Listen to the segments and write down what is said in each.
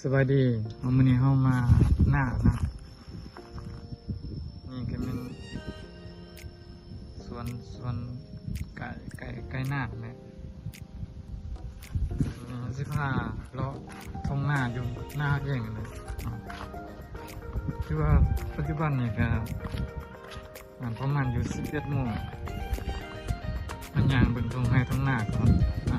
ສະບາຍດີ ມື້ນີ້ເຮົາມານານະ ນີ້ກໍແມ່ນສວນ ສວນໄກ່ ໄກ່ ໄກ່ນາແຫຼະ ເຮົາຊິພາເລາະທົ່ງນາຢູ່ນາເອງແຫຼະ ຄືວ່າປັດຈຸບັນນີ້ກໍ ອ່າ ປະມານຢູ່ສິບເອັດໂມງ ມາຍ່າງເບິ່ງທົ່ງໄຮ່ທົ່ງນາກ່ອນ ອ່າ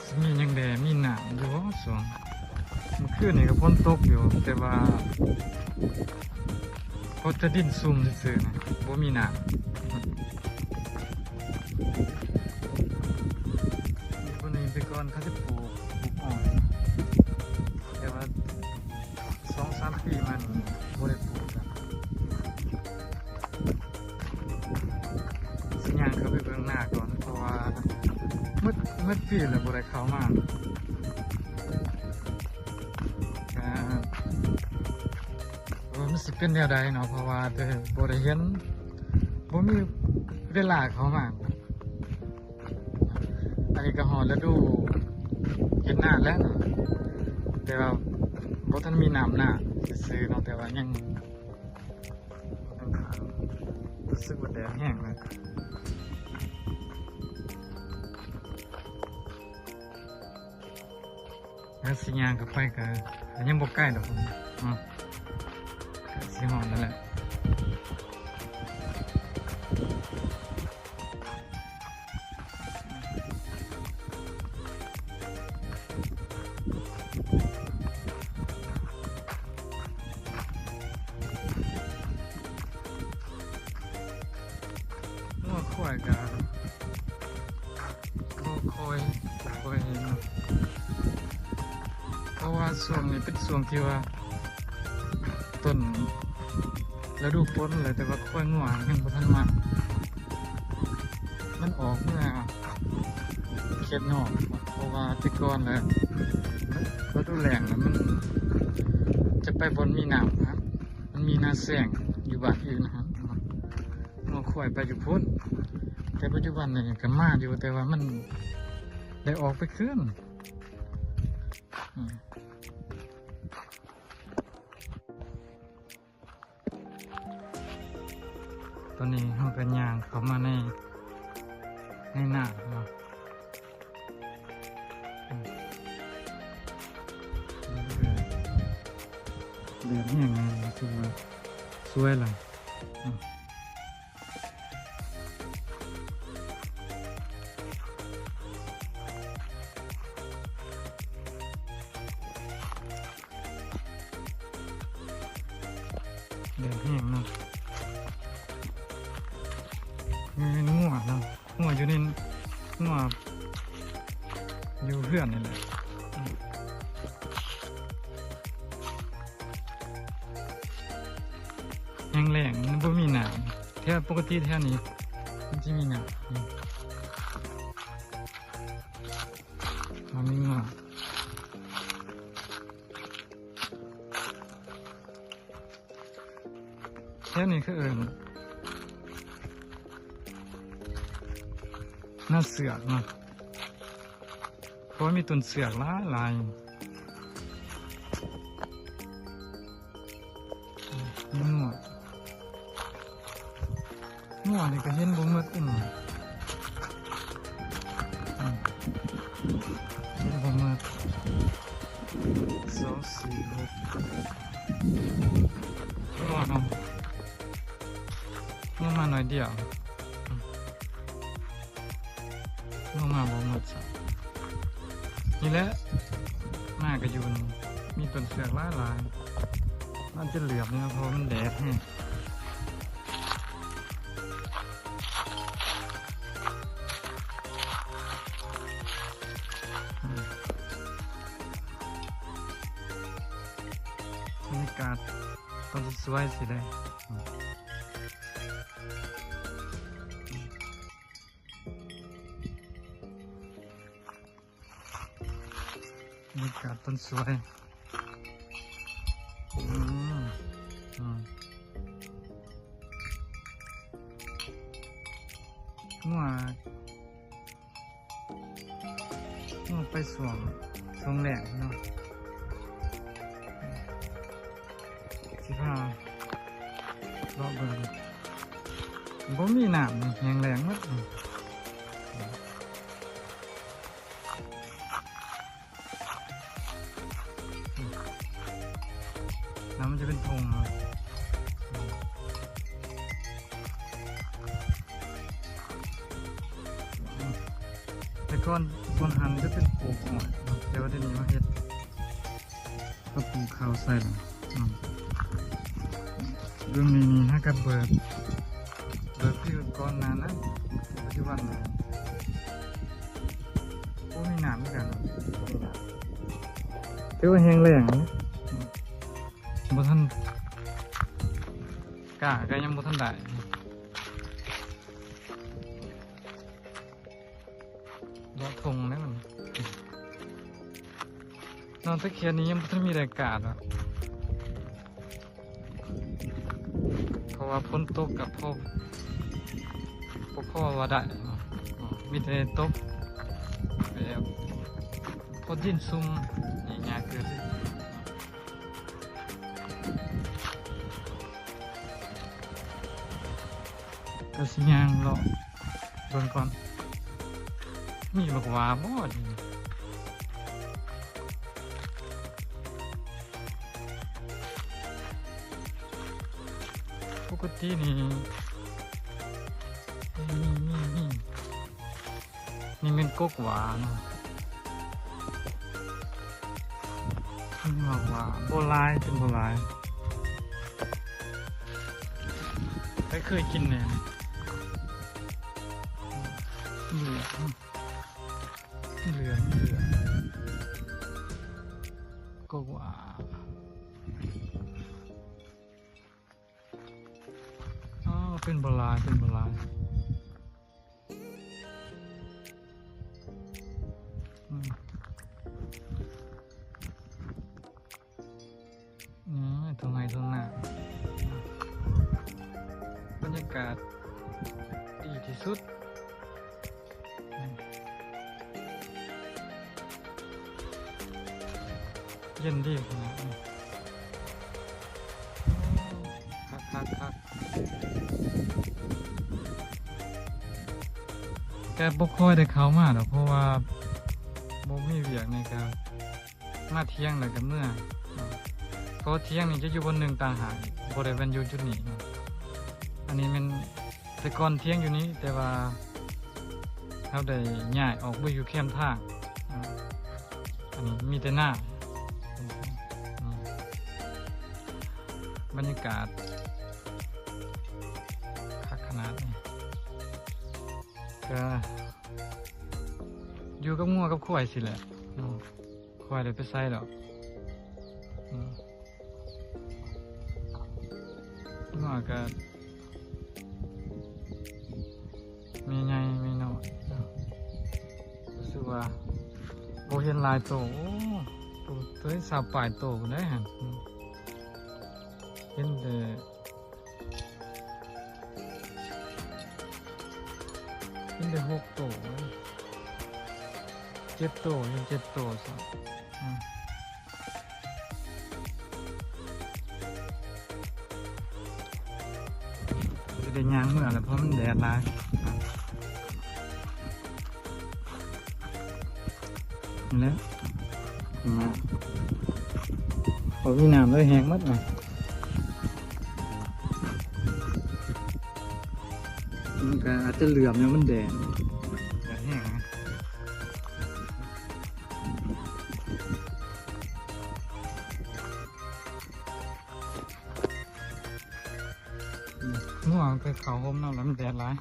ຊິມີຫຍັງແດ່ ມີນ້ຳຢູ່ບໍ່ຊ່ວງ ມື້ຄືນນີ້ກໍຝົນຕົກຢູ່ ແຕ່ວ່າພໍຈະດິນຊຸ່ມຊື່ໆນະ ບໍ່ມີນ້ຳ ມີຄົນນີ້ແຕ່ກ່ອນເຂົາຈະປູກ ປູກອ້ອຍ ແຕ່ວ່າ ສອງສາມປີມານີ້ບໍ່ໄດ້ປູກແລ້ວ ຊິຍ່າງເຂົ້າໄປເບິ່ງນາກ່ອນ ເພາະວ່າໝົດ ໝົດປີແລ້ວບໍ່ໄດ້ເຂົ້າມາ ກໍບໍ່ຮູ້ວ່າມັນຊິເປັນແນວໃດເນາະ ເພາະວ່າແຕ່ບໍ່ໄດ້ເຫັນ ບໍ່ມີເວລາເຂົ້າມາ. ອັນນີ້ກໍຮອດລະດູເຮັດນາແລ້ວເນາະ ແຕ່ວ່າບໍ່ທັນມີນ້ຳນາຊື່ໆເນາະ ແຕ່ວ່າຍັງ ຍັງຂາວ ຮູ້ສຶກວ່າແດດແຮງເລີຍ. ແລ້ວຊິຍ່າງເຂົ້າໄປກໍ ກໍຍັງບໍ່ໄກດອກເນາະ ກໍຊິຮອດແລ້ວແຫຼະ. ງົວຄວາຍກໍ ບໍ່ຄ່ອຍ ບໍ່ຄ່ອຍ ເພາະວ່າຊ່ວງນີ້ເປັນຊ່ວງທີ່ວ່າຕົ້ນລະດູຝົນແຫຼະ ແຕ່ວ່າຄວາຍງົວຍັງບໍ່ທັນມາ ມັນອອກເມືອເຂດນອກ ເພາະວ່າແຕ່ກ່ອນລະ ລະດູແລ້ງລະມັນຈະໄປບ່ອນມີນ້ຳນະ ມັນມີນາແຊງຢູ່ບ້ານອື່ນນະ ງົວຄວາຍໄປຢູ່ພຸ້ນ ແຕ່ປັດຈຸບັນນີ້ກໍມາຢູ່ ແຕ່ວ່າມັນໄດ້ອອກໄປຄືນ. ຕອນນີ້ເຮົາກໍຍ່າງເຂົ້າມາໃນ ໃນນາເນາະ ແດດແຮງ ຮູ້ສຶກວ່າສວຍຫຼາຍ. ແດດແຮງເນາະ ແມ່ນງົວເນາະ ງົວຢູ່ໃນ ງົວຢູ່ເຮືອນນີ້ແຫຼະ. ແຫ້ງແລ້ງ ມັນບໍ່ມີນ້ຳ ແຖວ ປົກກະຕິແຖວນີ້ມັນຊິມີນ້ຳ ອືມ ມັນມີງວ ແຖວນີ້ເຂົາເອີ້ນນາເຊືອກເນາະ ເພາະວ່າມີຕົ້ນເຊືອກຫຼາຍໆ. ງົວ ງົວນີ້ກໍເຫັນບໍ່ໝົດອີກ ອືມ ເຫັນບໍ່ໝົດ ສອງ ສີ່ ຫົກ ງົວເນາະ ງົວມາໜ້ອຍດຽວ ອືມ. ລົງມາບໍ່ໝົດຊະ ນີ້ແຫຼະ ນາກະຢູນ ມີຕົ້ນເຊືອກຫຼາຍໆ ມັນຈະເຫຼືອບນີ້ ເພາະວ່າມັນແດດແຮງ ອືມ ບັນຍາກາດຕອນສວຍໆ ຊິໄດ້ ອືມ. ບັນຍາກາດຕອນສວຍ ອືມ ອືມ ງົວ ງົວໄປຊ່ວງ ຊ່ວງແລ້ງເນາະ ຊິພາເລາະເບິ່ງ ບໍ່ມີນ້ຳ ແຫ້ງແລ້ງໝົດ. ແລ້ວມັນຈະເປັນທົ່ງເນາະ. ແຕ່ກ່ອນບ່ອນຫັ້ນຈະເປັນໂຄກອ້ອຍ ແຕ່ວ່າດຽວນີ້ມາເຮັດ ກໍປູກເຂົ້າໃສ່ແລ້ວ. ອືມ ເບິ່ງນີ້ ນີ້ຫາກັບເບີກ ເບີກຄືກ່ອນໜ້ານັ້ນ ປັດຈຸບັນນີ້ບໍ່ມີນ້ຳຄືກັນ ບໍ່ມີນ້ຳ ຖືວ່າແຫ້ງແລ້ງເນາະ. ອືມ ບໍ່ທັນກ້າ ກໍຍັງບໍ່ທັນໄດ້. ເລາະທົ່ງແລ້ວມັນ ນອກຈາກແຄ່ນີ້ຍັງບໍ່ທັນມີແດດກາດດອກ ເພາະວ່າຝົນຕົກກໍພໍ ບໍ່ພໍວ່າໄດ້ເນາະ ມີແຕ່ຕົກແບບພໍດິນຊຸ່ມ ຫຍ້າເກີດ. ກໍຊິຍ່າງເລາະເບິ່ງກ່ອນ ມີບັກຫວ້າບໍ່ນີ້? ປົກກະຕິນີ້ ນີ້ ນີ້ ນີ້ ນີ້ແມ່ນກົກຫວ້າເນາະ ເພິ່ນວ່າບໍ່ຫຼາຍ ເປັນບໍ່ຫຼາຍ ໃຜເຄີຍກິນແດ່? ເຫຼືອງ ເຫຼືອງ ເຫຼືອງ ກົກຫວ້າ. ອໍ ເປັນບໍ່ຫຼາຍ ເປັນບໍ່ຫຼາຍ ອືມ ນີ້ທົ່ງໄຮ່ທົ່ງນາ ບັນຍາກາດດີທີ່ສຸດ. ເຢັນດີຂະໜາດນີ້ ຄັກໆໆ ແຕ່ບໍ່ຄ່ອຍໄດ້ເຂົ້າມາດອກ ເພາະວ່າບໍ່ມີວຽກໃນການ ມາທ່ຽງແລ້ວກໍເມືອ ເພາະວ່າທ່ຽງນີ້ຈະຢູ່ບ່ອນໜຶ່ງຕ່າງຫາກອີກ ບໍ່ໄດ້ແມ່ນຢູ່ຈຸດນີ້ເນາະ. ອັນນີ້ແມ່ນແຕ່ກ່ອນທ່ຽງຢູ່ນີ້ ແຕ່ວ່າເຮົາໄດ້ຍ້າຍອອກໄປຢູ່ແຄມທາງ ອັນນີ້ມີແຕ່ນາ ບັນຍາກາດຄັກຂະໜາດນີ້ ກໍ ຢູ່ກັບງົວກັບຄວາຍຊີ້ແຫຼະເນາະ ຄວາຍໄດ້ໄປໃສດອກ ອືມ ງົວກໍແມ່ໃຫຍ່ແມ່ນ້ອຍເນາະ ຮູ້ສຶກວ່າບໍ່ເຫັນຫຼາຍໂຕ ໂອ້ ໂຕ ໂຕຊາວປາຍໂຕພຸ້ນເດ້ຫັ້ນ ອືມ ເຫັນແຕ່ ເຫັນໄດ້ຫົກໂຕ ເຈັດໂຕ ເຫັນເຈັດໂຕຊ້ຳ ອືມ ຊິໄດ້ຍ່າງເມືອແລ້ວ ເພາະມັນແດດຫຼາຍ. ນີ້ແຫຼະ ມາ ບໍ່ມີນ້ຳເລີຍ ແຫ້ງໝົດ ມັນກໍອາດຈະເຫຼືອມ ຍ້ອນມັນແດດ ແດດແຮງ ງົວໄປເຂົ້າຮົ່ມນຳ ແລ້ວມັນແດດຫຼາຍ.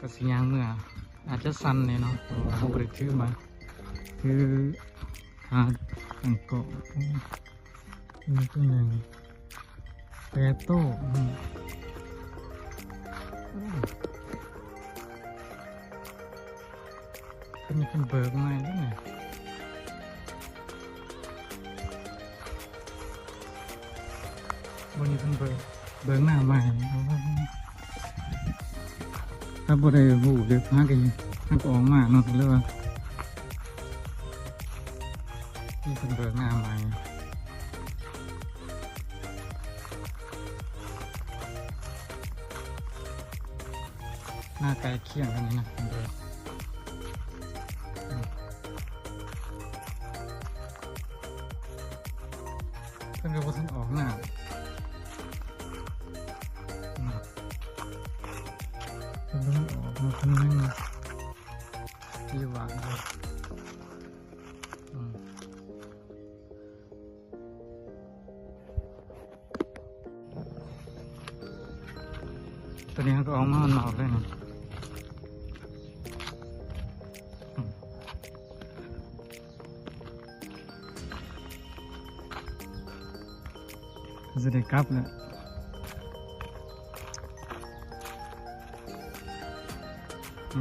ກໍຊິຍ່າງເມືອ ອາດຈະສັ່ນແດ່ເນາະ ເພາະວ່າເຮົາບໍ່ໄດ້ຖືໄມ້ ຖືຂາຕັ້ງກ້ອງ. ມີຕົວໜຶ່ງ ແປດໂຕ ອືມ ໂອ້ ເພິ່ນ ເພິ່ນເບີກໃໝ່ເດ້ນີ້ ບ່ອນນີ້ເພິ່ນເບີກ ເບີກໜ້າໃໝ່. ໂອ້ ເບິ່ງ ຖ້າບໍ່ໄດ້ຮູ້ເລີຍ ຫາກະ ຫາກະອອກມາເນາະ ເລີຍວ່າມີຄົນເບີກໜ້າໃໝ່ ໜ້າໃກ້ຄຽງກັນນີ້ນະ ເພິ່ນເບີກ ເພິ່ນກະບໍ່ທັນອອກໜ້າ ເພິ່ນບໍ່ທັນອອກເນາະ ເພິ່ນຍັງຢູ່ບ້ານຢູ່ ອືມ ຕອນນີ້ເຮົາກະອອກມາຮອດນອກແລ້ວນະ ອືມ ຊິໄດ້ກັບແລ້ວ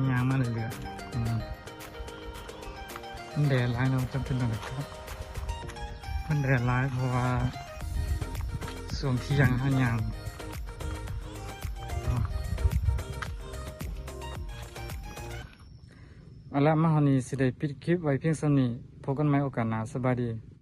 ຍ່າງມາເລື້ອຍໆ ອືມ ມັນແດດຫຼາຍເນາະ ຈຳເປັນຕ້ອງໄດ້ກັບ ມັນແດດຫຼາຍ ເພາະວ່າຊ່ວງທ່ຽງເຮົາຍ່າງ ເອົາລະ ມາຮອດນີ້ຊິໄດ້ປິດຄລິບໄວ້ພຽງສ່ຳນີ້ ພົບກັນໃໝ່ໂອກາດໜ້າ ສະບາຍດີ.